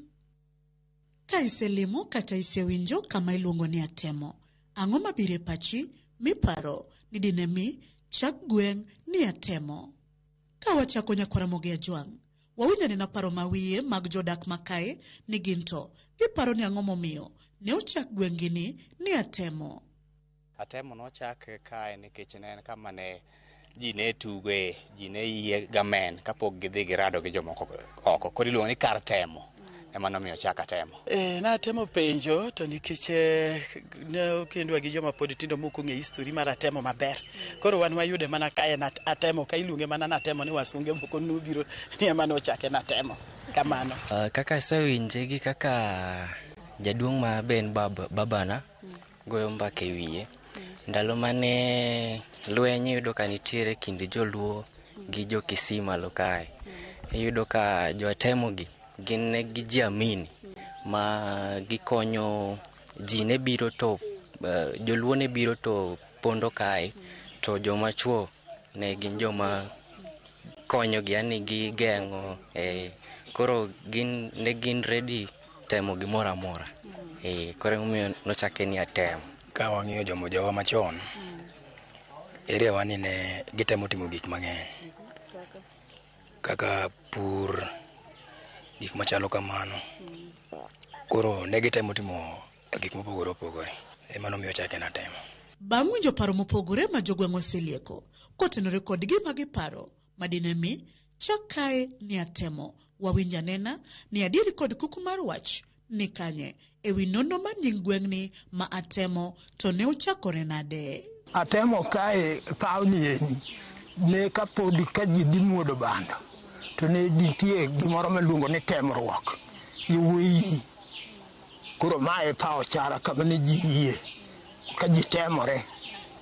Ka iselimo kata isewinjo kama iluongo ni Atemo, ang'o mabiro e pachi miparo ni dine mi chak gweng' ni Atemo? Ka wachako Nyakwar Ramogi Ajwang', wawinj anena paro mawiye mag jodak makae ni gin to giparo ni ang'o momiyo ne ochak gweng'gi ni Atemo. Atemo nochak kae nikech ne en kama ne Ji ne tugoe, ji ne yie gamen kapok gidhi girado gi jomoko oko. Koro iluongo ni kar temo. Ema nomiyo ochak Atemo. Natemo penjo to nikech ne okendwa gi joma pod tindo mok ong'e history mar Atemo maber. Koro wan wayude mana ka en Atemo, ka iluonge mana Natemo ni wasunge moko nobiro ni ema nochake Natemo. Kamano. Kaka asewinje gi kaka jaduong' ma be en babana goyo mbaka e wiye. Ndalo mane lweny iyudo ka nitiere kind joluo gi jo Kisii malo kae. Iyudo ka jo Atemo gi gin ne gi jiamini ma gikonyo ji ne biro to joluo ne biro to pondo kae to joma chuo ne gin joma konyogi yani gigeng'o koro gin ne gin ready temo gimoro amora. Koro emomiyo nochake ni Atemo. Ka wang'iyo jowa machon, area wa ni ne gitemo timo gik mang'eny kaka pur, gik machalo kamano. Koro ne gitemo timo gik mopogore opogore, ema nomiyo ochake Natemo. Bang' winjo paro mopogore ma jogweng' oselieko kotenore kod gima giparo madine mi chak kae ni Atemo, wawinj anena ni adieri kod kuku mar wach ni kanye ewi nonro mar nying gweng'ni ma Atemo to ne ochakore nade? Atemo kae paw ni eni ne kapod ka ji dhi muodo bando to ne nitie gimoro miluongo ni temruok iwuoyi. Koro mae paw chara kama ne ji yie ka ji temore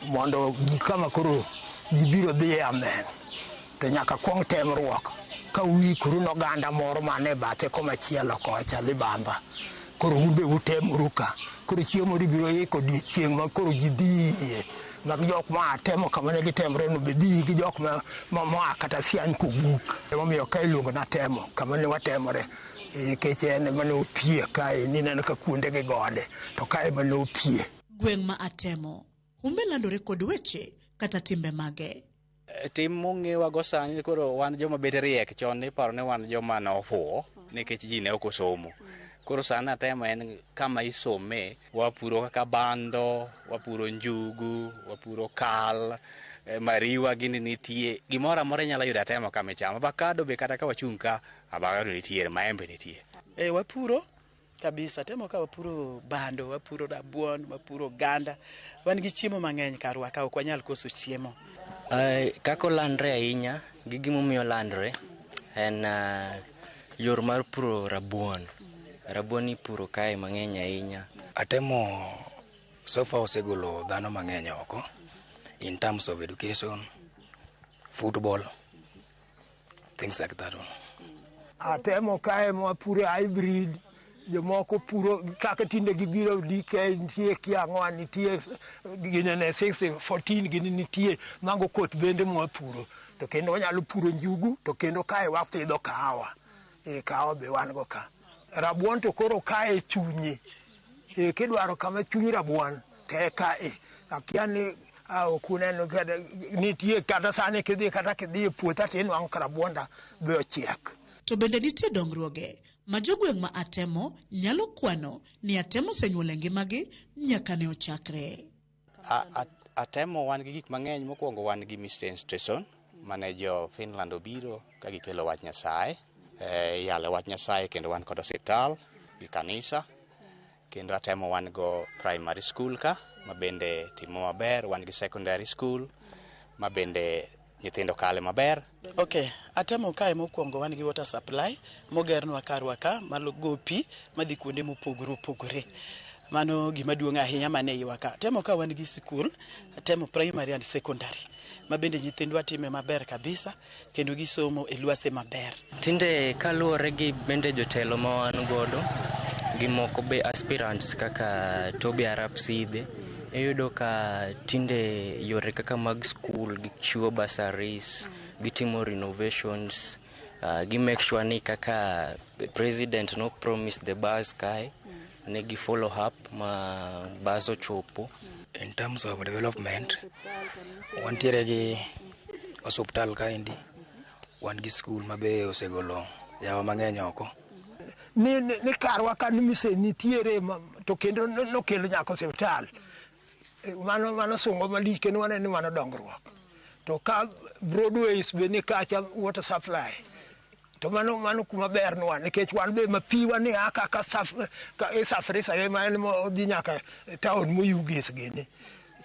mondo gik kama koro ji biro dhi e amen to nyaka kuong temruok ka uikoru noganda moro man e bathe komachielo kocha libamba. Koro un be utemoru ka. Koro chieng' moro ibiro iko odiochieng' ma koro ji dhi yie mag jok ma Atemo kama ne gitemore no be dhi gi jok ma moa kata Siany Kobuk. Emomiyo ka iluongo ni Atemo kama ne watemore nikech en ema ne opie kae nineno ka kuonde gi gode to kae ema ne opie. Gweng' ma Atemo humbe landore kod weche kata timbe mage. Tim mong'ewago sani koro wan joma bet riek, chon iparo ni wan joma nofuwo nikech ji ne ok osomo. Koro sani Atemo en kama isome, wapuro kaka bando, wapuro njugu, wapuro kal, mariwa gini nitie, gimoro amora inyalo yudo Atemo kama ichamo. Avocado be kata ka wachung' ka, avocado nitiere, maembe nitie. Wapuro kabisa. Atemo ka wapuro bando, wapuro rabuon, wapuro oganda. Wan gi chiemo mang'eny karwa ka, ok wanyal koso chiemo. Kaka olandre ahinya gi gimomiyo olandre en yor mar puro rabuon. Rabuon ipuro kae mang'eny ahinya. Atemo so far osegolo dhano mang'eny oko in terms of education, football, things like that one. Atemo kae mwapuro hybrid, jomoko puro kaka tinde gibiro DK nitie kiang'oa nitie ginene 6 14 gini nitie mago koth bende mwapuro to kendo wanyalo puro njugu to kendo kae wapidho kahawa. Kahawa be wan go ka. Rabuon to koro kae chunye. Kidwaro kama chuny rabuon to e kae. Akia ni ok uneno kata nitie kata sani kidhi kata kidhi e puotha tinwang'o ka rabuonda be ochiek. To bende nitie dongruoge ma jogweng' ma Atemo nyalo kwano ni Atemo osenyuolo e ngimagi nyaka ne ochakre. Atemo wan gi gik mang'eny. Mokwongo wan gi mission station mane jo Finland obiro ka gikelo wach Nyasaye. Yalo wach Nyasaye kendo wan kod osiptal gi kanisa. Kendo Atemo wan go primary school ka ma bende timo maber. Wan gi secondary school ma bende nyithindo kale maber. Ok, Atemo kae mokwongo wan gi water supply mogernwa karwa ka malo pi madhi kuonde mopogore opogore. Mano gima duong' ahinya mane iwa ka. Atemo ka wan gi sikul, Atemo primary and secondary ma bende nyithindwa time maber kabisa kendo gisomo e lwase maber. Tinde kaluwore gi bende jotelo ma wan godo gi moko be aspirants kaka Toby Arap Sidhe, iyudo ka tinde yore kaka mag skul gichiwo bursaries, gitimo renovations, gi make sure ni kaka president no promise the bus kae, ne gi follow up ma bus ochopo. In terms of development, wantiere gi osuptal kaendi, wan gi skul ma be osegolo yawa mang'eny oko. Ni karwa ka ni mise nitiere to kendo nokelo nyaka osiptal. Mano sungo malich kendo waneno ni mano dongruok. To ka Broadways be ni kacha water supply. To mano mano kuma bernwa nikech wan be ma pi wa ni a kaka saf, ka isafirisha ema en modhi nyaka town moyugis gini.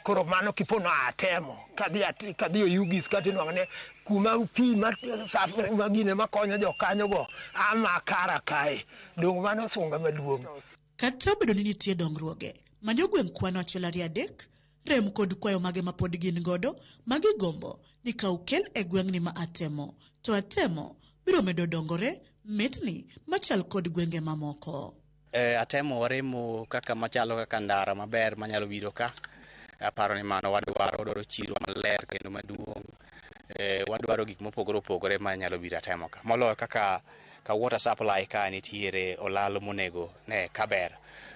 Koro mano kipono atemo kadhi kadhi oyugis kata inwang'o ni kuma pi ma saf ma gine makonyo jokanyogo ama kara kae. Dong' mano sunga maduong'. Kata obedo ni nitie dongruoge ma jogweng' kwano achiel ariyo adek, rem kod kwayo mage ma pod gin godo ma gigombo ni ka okel e gweng'ni ma Atemo, to Atemo biro medo dongore mitni machal kod gwenge mamoko. Atemo waremo kaka machalo kaka ndara maber manyalo biro ka. Aparo ni mano wadwaro, wadwaro chiro maler kendo maduong'. Wadwaro gik mopogore opogore manyalo biro Atemo ka. Moloyo kaka ka water supply ka nitiere olalo monego ne kaber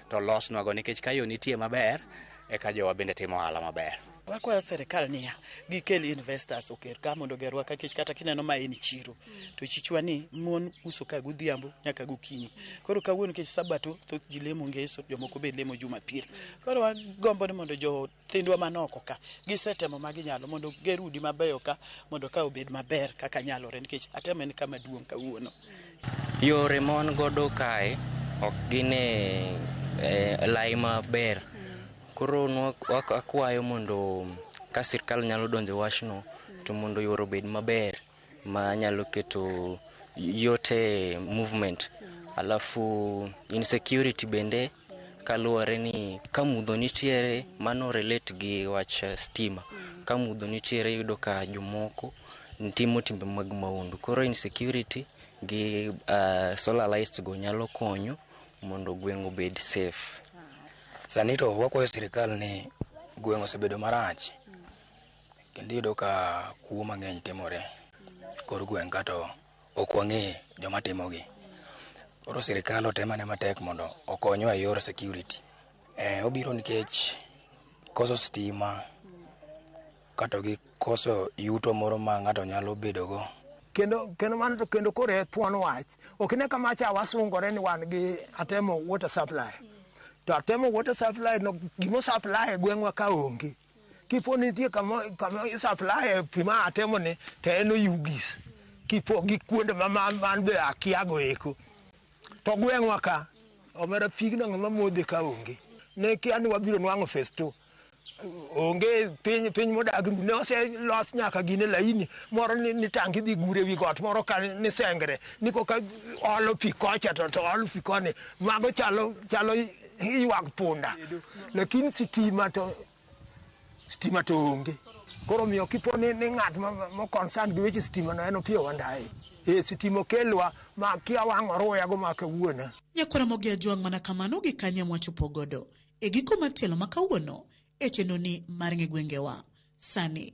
to losnwago nikech ka yo nitie maber eka jowa bende timo ohala maber. Wakwayo sirikal niya, gikel investors oker ka mondo ogerwa ka nikech kata kineno ma en chiro to chichwa ni mon uso ka godhiambo nyaka gokinyi. Koro kawuono nikech sabato thoth ji lemo ngeso jomoko be lemo jumapil. Koro wagombo ni mondo jothindwa man oko ka gisetemo ma ginyalo mondo ger udi mabeyo ka mondo ka obed maber kaka nyalore nikech Atemo en kama duong' kawuono. Yore ma wan godo kae ok gin e lai maber. Koro akwayo mondo ka sirkal nyalo donjo wachno to mondo yore obed maber ma nyalo keto yot e movement. Alafu insecurity bende kaluwore ni ka mudho nitiere mano relate gi wach stima. Ka mudho nitiere iyudo ka jomoko timo timbe mag maundu. Koro insecurity gi solar lights go nyalo konyo mondo gweng' obed safe. Sani to wakwayo sirikal ni gweng' osebedo marach kendo iyudo ka kuo mang'eny timore kor gweng' ka to ok wang'e joma timogi. Koro sirikal otemane matek mondo okonywa e yor security. Obiro nikech koso stima kata gi koso yuto moro ma ng'ato nyalo bedogo. Kendo mano to kendo koro e thuon wach. Ok ine kama cha wasungore ni wan gi Atemo water supply. To Atemo water supply no gimo supply e gweng'wa ka onge. Kipo nitie kama kama supply pi ma Atemo ni to en Oyugis. Kipo gi kuonde ma man be akiago eko. To gweng'wa ka omera pigno ng'ama modhe ka onge. Ne kia ni wabiro nwang'o phase 2. Onge piny piny modag ru ne oselos nyaka gine laini moro ni tangi dhi gure wi got moro ka ni sengre ni koka olo pi kocha to olo pi koni mago chalo chalo ywak punda lakini sitima to onge. Koro miyo kipo ni ng'at mo concern gi weche sitima no en Opiyo Wandayi. Sitima okelwa ma kia wang' oruya go ma kawuono. Nyakwara Mogi Ajwang' mana kamano gi kanye mwachopo godo e giko mar tielo ma kawuono e chenro ni mar ng'e gwengewa. Sani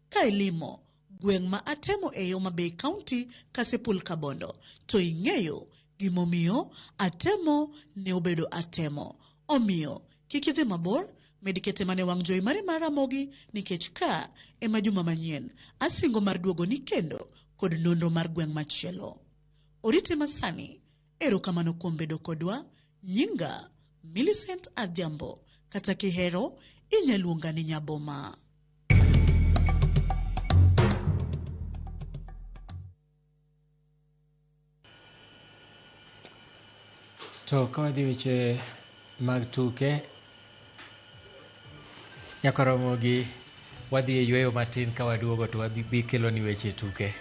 ka ilimo gweng' ma Atemo e Homa Bay County Kasipul Kabondo to ing'eyo gimomiyo Atemo ne obedo Atemo. Omiyo kik idhi mabor, med kete mane wang' jowi mari mar Ramogi nikech ka ema juma manyien asingo mar duogo ni kendo kod nonro mar gweng' machielo. Orite masani, erokamano kuom bedo kodwa. Nyinga Millicent Adhiambo, kata kihero inyaluonga ni Nyaboma. To ka wadhi weche mag tuke, nyaka romogi wadhi e yweyo matin ka waduogo to wadhi bi kelo ni weche tuke.